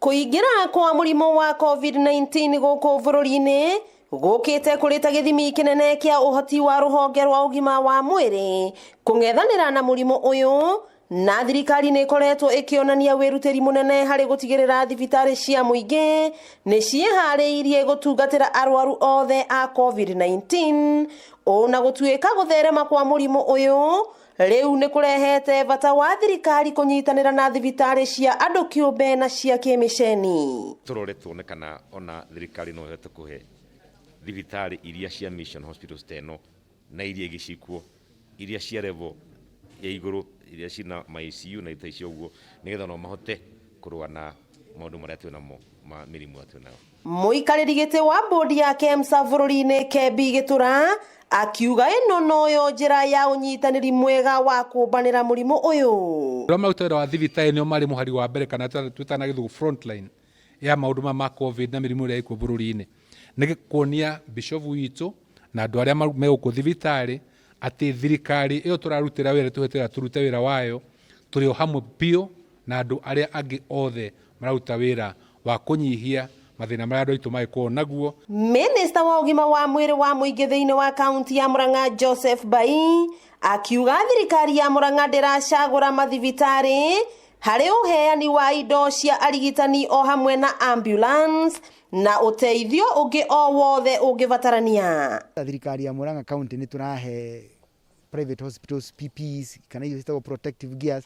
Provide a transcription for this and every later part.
Kũingĩra kwa mũrimũ wa COVID-19 gũkũ bũrũri-inĩ gũkĩte kũrĩ ta gĩthimi kĩnene kĩa ũhoti wa rũhonge rwa ũgima wa mwĩrĩ kũng'ethanĩra na mũrimũ ũyũ, na thirikari nĩ ĩkoretwo ĩkĩonania wĩrutĩri mũnene harĩ gũtigĩrĩra thibitarĩ cia mũingĩ nĩ ciĩharĩirie gũtungatĩra arwaru othe a COVID-19. Ona gũtuĩka gũtherema kwa mũrimũ ũyũ rĩu nĩ kũrehete bata wa thirikari kũnyitanĩra na thibitarĩ cia andũ kĩũmbe na cia kĩmĩceni. Tũrore tuone kana ona thirikari no ĩhote kũhe thibitarĩ iria cia mission hospitals ta ĩno na iria ingĩ cikuo, iria cia level ya igũrũ, iria cina ma ICU na ita icio ũguo, nĩgetha no mahote kũrũa na maũndũ marĩa twĩnamo ma mĩrimũ ĩrĩa twĩnayo. Mũikarĩri gĩtĩ wa bodi ya KEMSA bũrũri-inĩ Kebi Gĩtũra akiuga ĩno noyo njĩra ya ũnyitanĩri mwega wa kũmbanĩra mũrimũ ũyũ. Arĩa maruta wĩra wa thibitarĩ nĩo marĩ mũhari wa mbere kana twĩtana gĩthũngũ frontline ya maũndũ maya ma COVID na mĩrimũ ĩrĩa ĩkuo bũrũri-inĩ. Nĩ kuonia bishofu witũ na andũ arĩa me gũkũ thibitarĩ atĩ thirikari ĩyo tũrarutĩra wĩra tũhete wĩra tũrute wĩra wayo tũrĩ o hamwe biũ na andũ arĩa angĩ othe mararuta wĩra wa kũnyihia mathĩna marĩa andũ aitũ mangĩkorwo naguo. Minista wa ũgima wa mwĩrĩ wa mũingĩ thĩinĩ wa kaunti ya Murang'a Joseph Bai akiuga thirikari ya Murang'a ndĩracagũra mathibitarĩ harĩ ũheani wa indo cia arigitani o hamwe na ambulance na ũteithio ũngĩ o wothe ũngĩbatarania. Thirikari ya Murang'a County nĩ tũrahe private hospitals PPEs kana icio ciĩtagwo protective gears,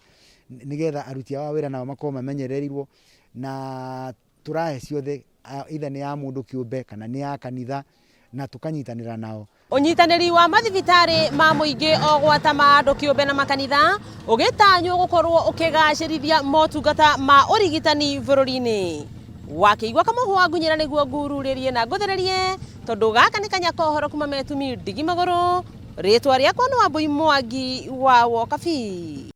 nĩgetha aruti a wĩra nao makorwo mamenyereirwo, na tũrahe ciothe, either nĩ ya mũndũ kĩũmbe kana nĩ ya kanitha, na tũkanyitanĩra nao. Ũnyitanĩri wa mathibitarĩ ma mũingĩ o gwata ma andũ kĩũmbe na makanitha ũgĩtanywo gũkorwo ũkĩgacĩrithia motungata ma ũrigitani bũrũri-inĩ. Wakĩigua kamũhwa ngunyĩra nĩguo ngururĩrie na ngũthererie, tondũ gaka nĩ kanya kohoro kuma metumi ndigi magũrũ. Rĩtwa rĩakwa nĩ Wambui Mwangi wa Wokabi.